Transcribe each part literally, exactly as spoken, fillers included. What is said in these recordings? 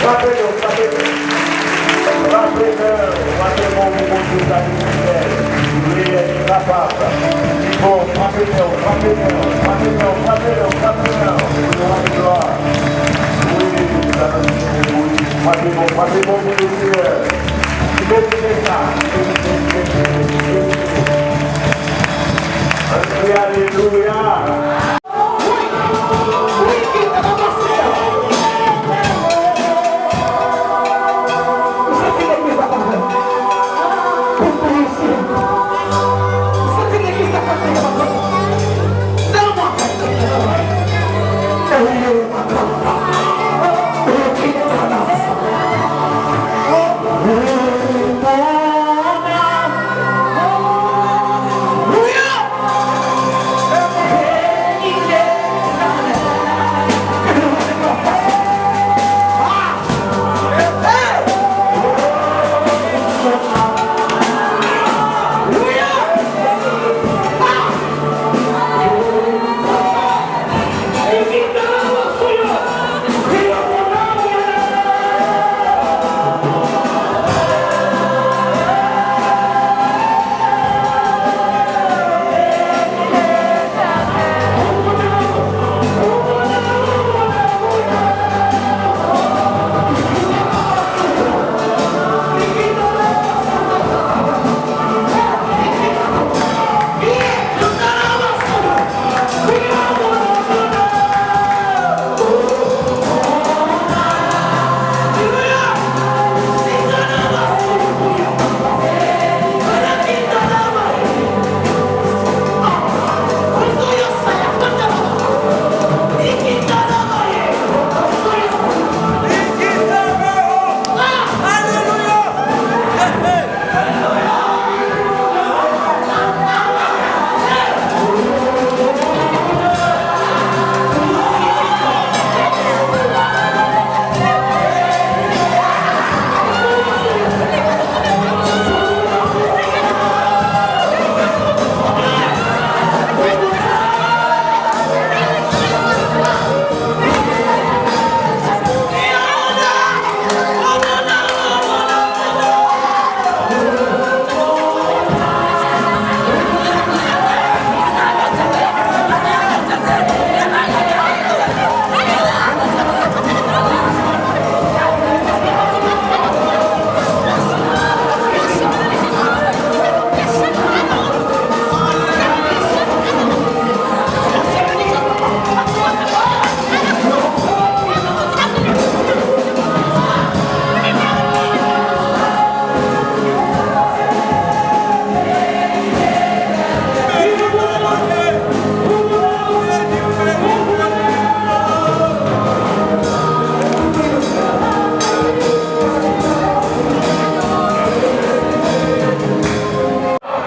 Frape men w, frape men w. Frape men w, frape men w pou Bondye sa ki fidèl, ki reyèl, ki kapab, ki bon. Frape men w, frape men w, frape men w, frape men w, frape men w. Pou nou rann glwa. Wi, sa nan men w, wi. Frape men w, frape men w pou Senyè. Ki merite sa, ki merite, ki merite, ki merite. Alelouya, alelouya.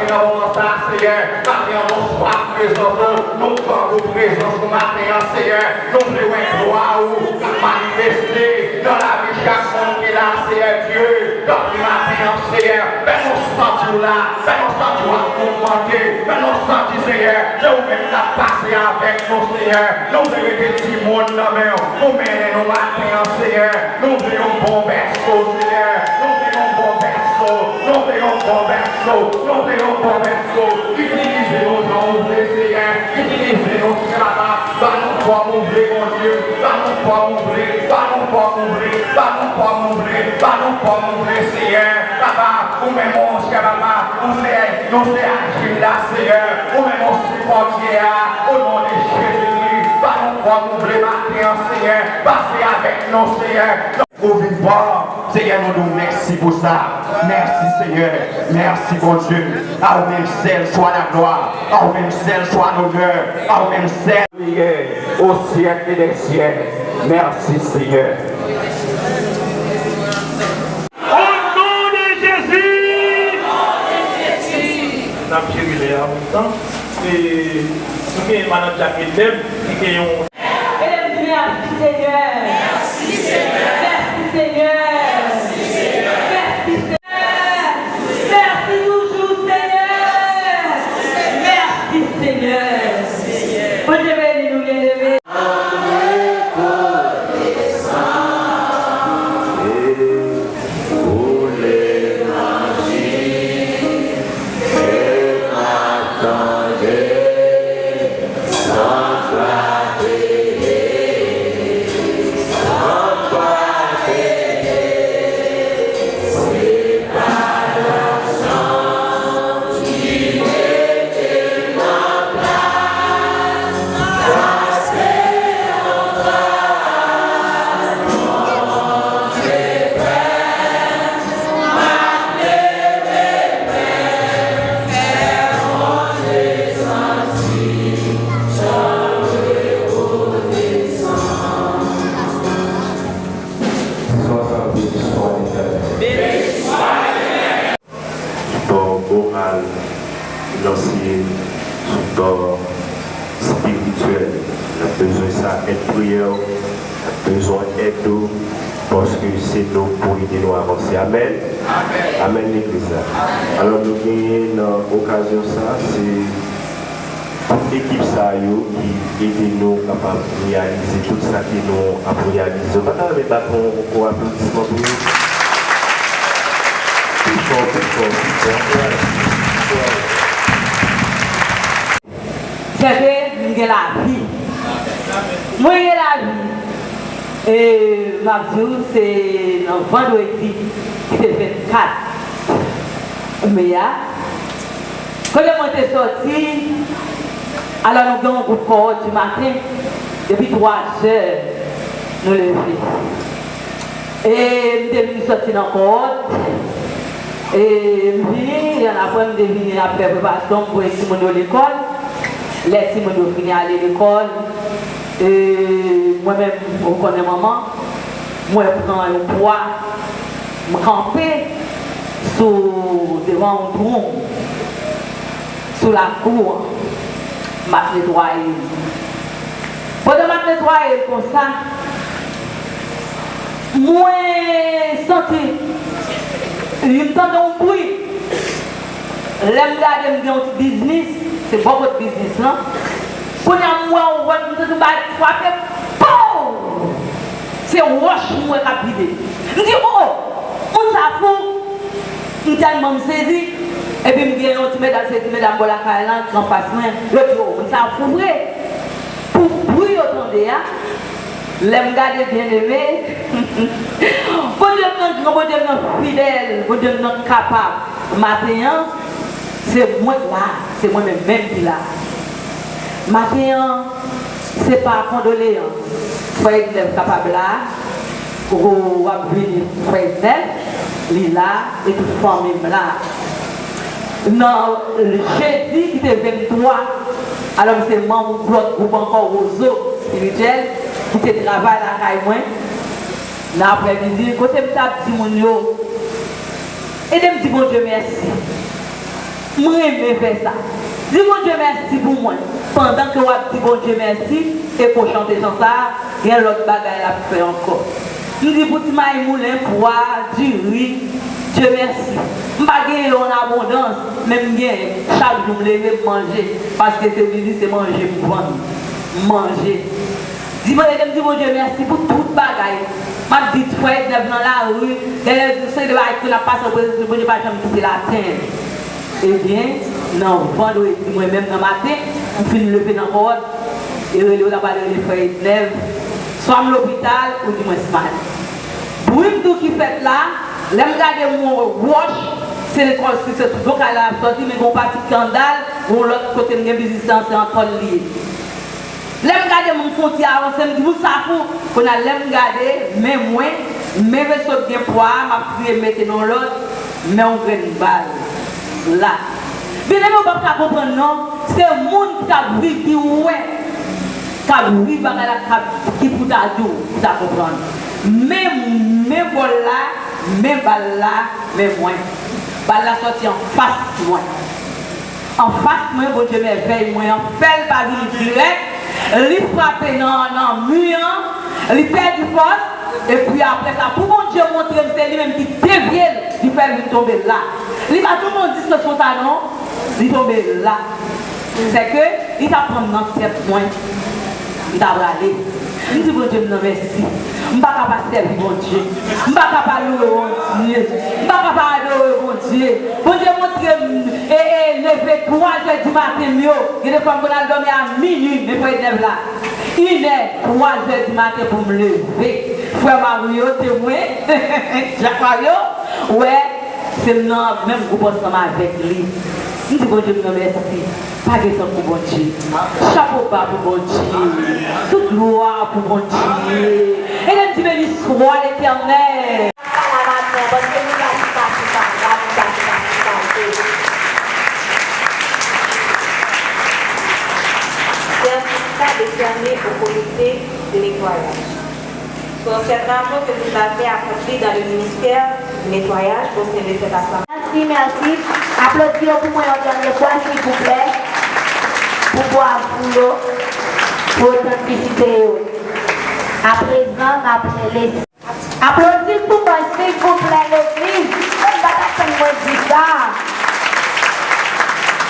Nan moman sa, Seyè, maten an, nou swaf prezans ou, nou grangou prezans ou maten an, Seyè. Nou vle wè glwa ou k ap manifeste nan lavi chak moun ki la, Seyè Dye. Tanpri maten an, Seyè, fè nou santi w la, fè nou santi w ap mouvmante, fè nou santi, Seyè, se ou menm k ap pase avèk nou, Seyè. Nou vle rete timoun nan men w, ou mennen nou maten an, Seyè. Nou vle yon bon bèso, Seyè. Nou vle yon bon bèso. Nou vle yon bon bèso. Nou vle yon bon bèso. Itilize nou jan ou vle, Seyè. Itilize nou, Seyè, papa. Ba nou fòm ou vle, Bondye. Ba nou fòm ou vle. Ba nou fòm ou vle. Ba nou fòm ou vle. Ba nou fòm ou vle, Seyè. Papa, ou menm, Seyè, papa. Ou se, nou se aji la, Seyè. Ou menm, ou se pòtye a. O non de Jezi Kris, ba nou fòm ou vle maten an, Seyè. Pase avèk nou, Seyè. Ou vivan, Seyè, nou di w mèsi pou sa. Mèsi, Seyè. Mèsi, Bondye. A ou menm sèl swa laglwa. A ou menm sèl swa lonè. A ou menm sèl. Seyè, o syèk dè syèk. Mèsi, Seyè. O non de Jezi! N ap jere lè a an menm tan. E, nou gen madan Jacqueline Leb ki gen yon. Mesye m di mèsi, Senyè. Mèsi, Senyè. Mèsi, Senyè. Mèsi, Senyè. Mèsi toujou, Senyè. Mèsi, Senyè. Bondye beni nou, byeneme. Finanse, sipò espirityèl. N ap bezwen sa, èd priyè w, n ap bezwen èd ou, paske se nou k pou ede nou avanse. Amèn. Amèn, legliz la. Alò, nou genyen nan okazyon sa, se tout ekip sa yo ki ede nou kapab reyalize tout sa ke nou ap reyalize. Ou pa ta renmen bat yon gwo aplodisman pou yo? Pi fò, pi fò, pi fò. Ankouraje yo, ankouraje yo. Sèke m gen lavi. Mwen gen lavi. E m ap di w, se nan vandredi ki te vennkat me a, kote mwen te sòti, alò nou gen yon gwoup kòwòt di maten, depi twa zè, nou leve. E m te vin sòti nan kòwòt, e m vini, ann apre m te vin ap fè preparasyon pou voye timoun yo lekòl. Lè timoun yo fini ale lekòl, e mwen menm, ou konnen manman, mwen pran yon pwa, m kanpe sou devan yon twon, sou lakou an, m ap netwaye l. Pandan m ap netwaye l konsa, mwen santi, m tande yon bri. Lè m gade, m gen yon ti biznis, se bò kot biznis lan. Kounye a, m wè yon wòch, m santi yon bagay frape, pow! Se wòch m wè k ap vide. M di, o, o, moun sa fou! M tèlman m sezi, epi m gen yon ti medam, se ti medam bò lakay lan ki anfas mwen, yo di, o, moun sa fou vre! Pou bri yo tande a, lè m gade, byeneme, Bondye m nan gran, Bondye m nan fidèl, Bondye m nan kapab. Maten an, se mwen k la, se mwen menm menm ki la. Maten an, se pa kondoleyans. Frè Ednèv kapab la, w ap vini, frè Ednèv, li la, e tout fanmi m la. Nan jedi ki te venntwa, alò m se manm yon lòt gwoup ankò, Wozo Espirityèl, ki te travay lakay mwen. Nan aprèmidi, kote m t ap di moun yo, ede m di Bondye mèsi. M renmen fè sa. Di Bondye mèsi pou mwen. Pandan ke w ap di Bondye mèsi, e ko chante chan sa a, gen lòt bagay l ap fè ankò. M di pou ti mayi moulen, pwa, diri, Dye mèsi. M pa genyen yo an abondans, men m genyen. Chak jou m leve, m manje. Paske se vini, se manje m vann. M manje. Di Bondye, m di Bondye mèsi pou tout bagay. M ap di frè Ednèv nan lari, dèyè se de bagay ke n ap pase, Bondye pa janm kite l atenn. Ebyen, nan vandredi, mwen menm nan maten, m fin leve nan kòwòt, e rele yo, ta pral rele frè Ednèv, swa m lopital, oudimwens m ale. Bri m di w ki fèt la, lè m gade m wè wòch, se lekòl, se, se tout do kay la ap sòti, men gen yon pati kandal, yon lòt kote m gen biznis lan, se an tòl li ye. Lè m gade, m fè yon ti avanse, m di, moun sa fou. Kounye a, lè m gade, men mwen, men veso k gen pwa a, m ap kriye mete nan lòd, men yon grenn bal la. Byeneme, w p ap ka konprann non. Se moun ki t ap viv ki wè, k ap viv bagay la, k ap, ki pou ta di w, pou ta konprann. Men, men bòl la, men bal la, men mwen. Bal la sòti anfas mwen. Anfas mwen, Bondye mèvèy mwen an fè l pa vin dirèk, li frape nan, nan mi an, li pèdi fòs, epi apre sa, pou Bondye montre m se li menm ki devye l, li fè l vin tonbe la. Li pa tonbe yon distans konsa non, li tonbe la. Sèke li t ap pran m nan tèt mwen. M ta prale. M di Bondye m nan mèsi. M pa ka pa sèvi Bondye. M pa ka pa louwe Bondye. M pa ka pa adore Bondye. Bondye montre m, e, e, leve twa zè di maten m yo. Gen de fwa m konn al dòmi a minui, men frè Ednèv la. Inè, twa zè di maten pou m leve. Frè Mario, temwen, Jak Mario, wè, se m nan menm gwoup ansanm avèk li. M di Bondye m nan mèsi. Pa gen tankou Bondye. Chapo ba pou Bondye. Tout glwa pou Bondye. E lè m di, béni soit l'Éternel. Pale maten, paske nou pa chita sou pala, nou pa chita sou pale. Sètifika desène au comité de nettoyage. Pour ces travaux que vous avez accomplis dans le ministère du nettoyage au sein de cette assemblée. Mèsi, mèsi. Aplodi yo pou mwen yon dènye fwa, silvouplè, pou bravou yo, pou otantisite yo. Aprezan, n ap rele. Aplodi l pou mwen, silvouplè, legliz. Mwen pa t atann mwen di sa.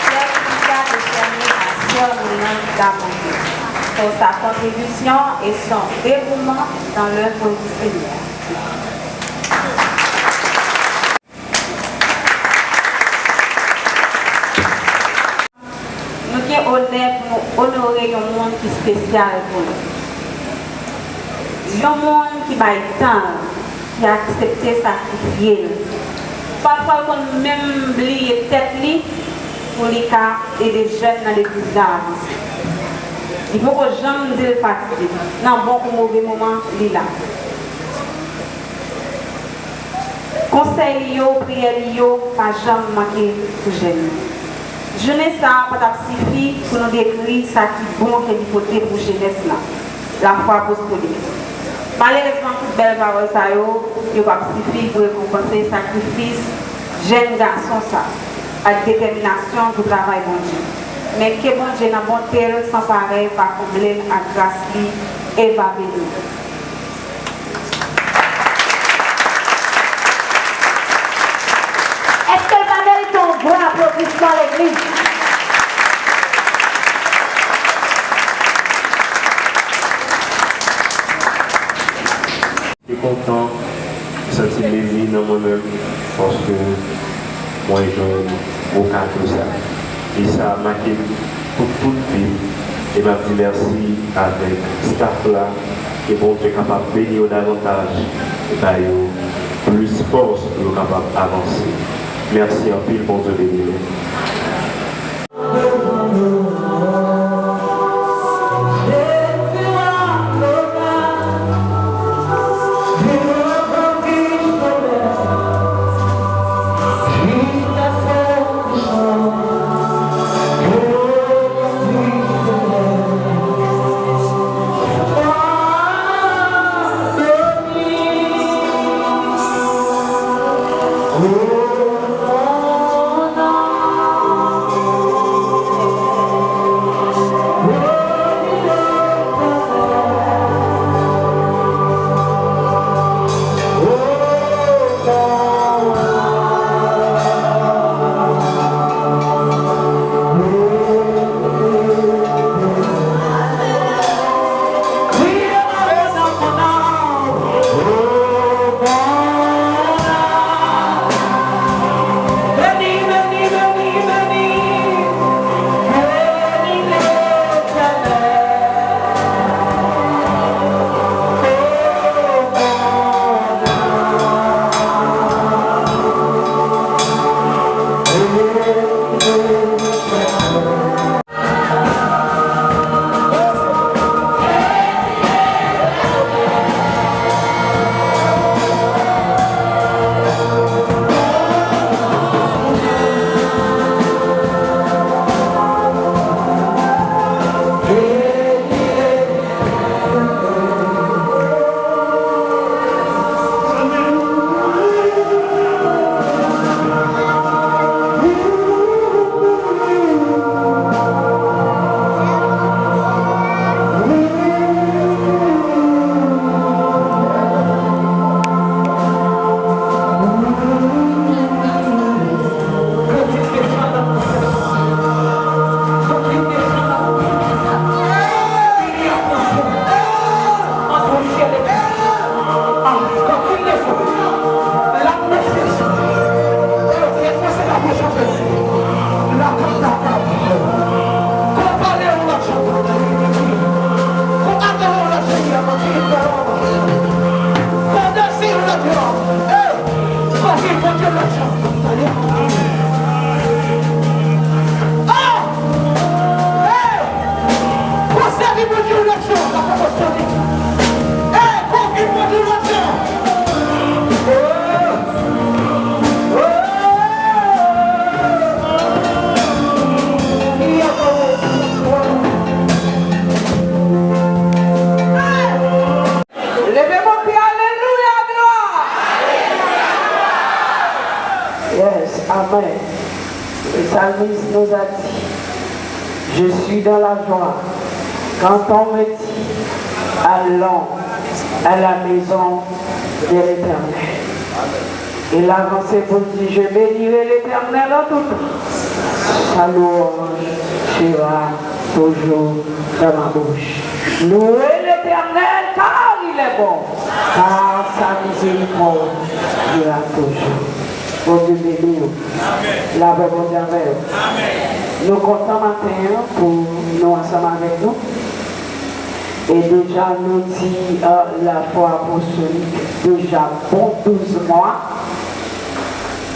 Sè Prisca te fòme a sè Miranda Monteil pour sa contribution et son dévouement dans l'œuvre du Seigneur. Nou gen onè pou nou onore yon moun ki espesyal pou nou. Yon moun ki bay tan l, ki aksepte sakrifye l. Pafwa l konn menm bliye tèt li pou li ka ede jèn nan legliz la avanse. Li poko janm di l fatige. Nan bon kou move moman, li la. Konsèy li yo, priyè li yo pa janm manke pou jèn yo. Jounen sa a pa t ap sifi pou nou dekri sa ki bon ke li pote pou jenès lan, lafwa apostolik. Malerezman, tout bèl pawòl sa yo, yo p ap sifi pou rekonpanse sakrifis jèn gason sa ak detèminasyon pou travay Bondye. Men ke Bondye nan bonte l san parèy pa konble l ak gras li e va beni l. Èske l pa merite yon gwo aplodisman, legliz? Mwen kontan, m santi m emi nan mwen menm, paske mwen jwenn gwo kado sa. E sa make m pou tout vi m. E m ap di mèsi avèk staff la. Ke Bondye kapab beni yo davantaj e ba yo plis fòs pou yo kapab avanse. Mèsi anpil, Bondye beni nou. Amen. Le psalmiste nous a dit, je suis dans la joie quand on me dit, allons à la maison de l'Éternel. E l avanse pou l di, je bénirai l'Éternel en tout temps. Sa louanj sera toujours dans ma bouche. Louez l'Éternel car il est bon, car sa miséricorde dure à toujours. Bondye beni w. Lapè Bondye avè w. Nou kontan maten an pou nou ansanm avèk nou. E deja nou di, euh, la foi apostolique deja bon douz mwa.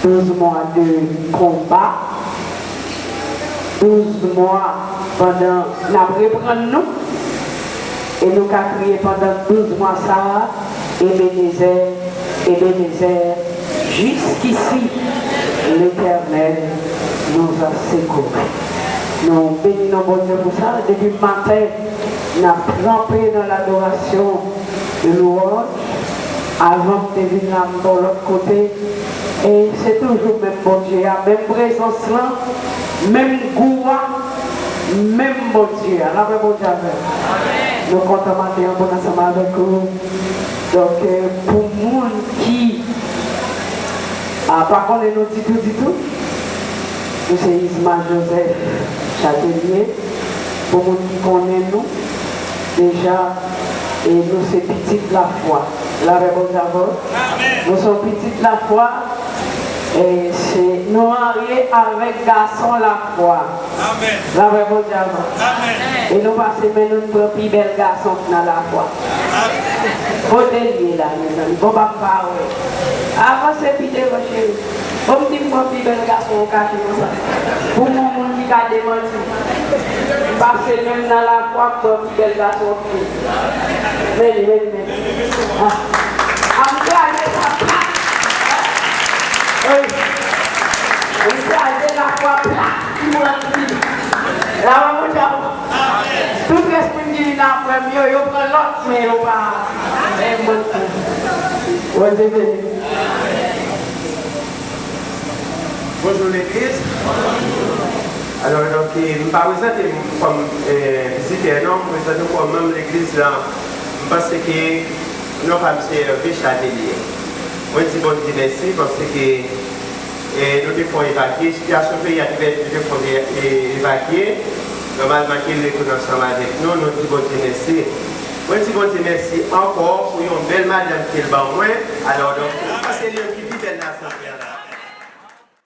Douz mwa de konba. Douz mwa pandan n ap reprann nou. E nou ka kriye pandan douz mwa sa a, Ebenezè, Ebenezè, jiskisi Letènèl nous a secourus. Nou beni non Bondye pou sa. Depi maten, n ap tranpe nan ladorasyon, de louanj. Avan m te vin la, m bò lòt kote. E se toujou menm Bondye a, menm prezans lan, menm gou a, menm Bondye a. Lapè Bondye avè w. Nou kontan maten an pou n ansanm avèk ou. Donk, euh, pou moun ki, ah, pa konnen nou ditou, ditou, nou se Isma Joseph Chatelier. Pou moun ki konnen nou, deja, e nou se pitit lafwa. Lapè Bondye avè w. Nou se yon pitit lafwa. E se, nou marye avèk gason lafwa. Lapè Bondye avè w. E nou pase men nou, n pran pi bèl gason k nan lafwa. Kote l ye la, mezanmi? Bon, pa m pa wè. Avanse pi devan, cheri. Bon, m di m pran pi bèl gason ou kache konsa. Pou moun, moun ki ka demanti. M pase men m nan lafwa, m pran pi bèl gason ou. Men li, men li, men li. Ah. Ah, m kraze sa plat. Wi. M kraze lafwa plat. Ki moun ki la, mwen, mwen, tout rès moun ki vin apre m yo, yo pran lòt, men yo pa. Men mwen, Bondye beni. Bonjou legliz. Alò, donk, eh, m pa prezante m kòm, eh, vizitè, non, m prezante m kòm manm legliz la. M panse ke non pa m se Hervé Chatelier. Mwen di Bondye mèsi paske, eh, nou te fè yon evakye, sitiyasyon peyi a te pèmèt nou te fè yon, eh, evakye. Nòmalman ke l retounen ansanm avèk nou, nou di Bondye mèsi. Mwen di Bondye mèsi ankò pou yon bèl madanm ke l ban mwen. Alò, donk,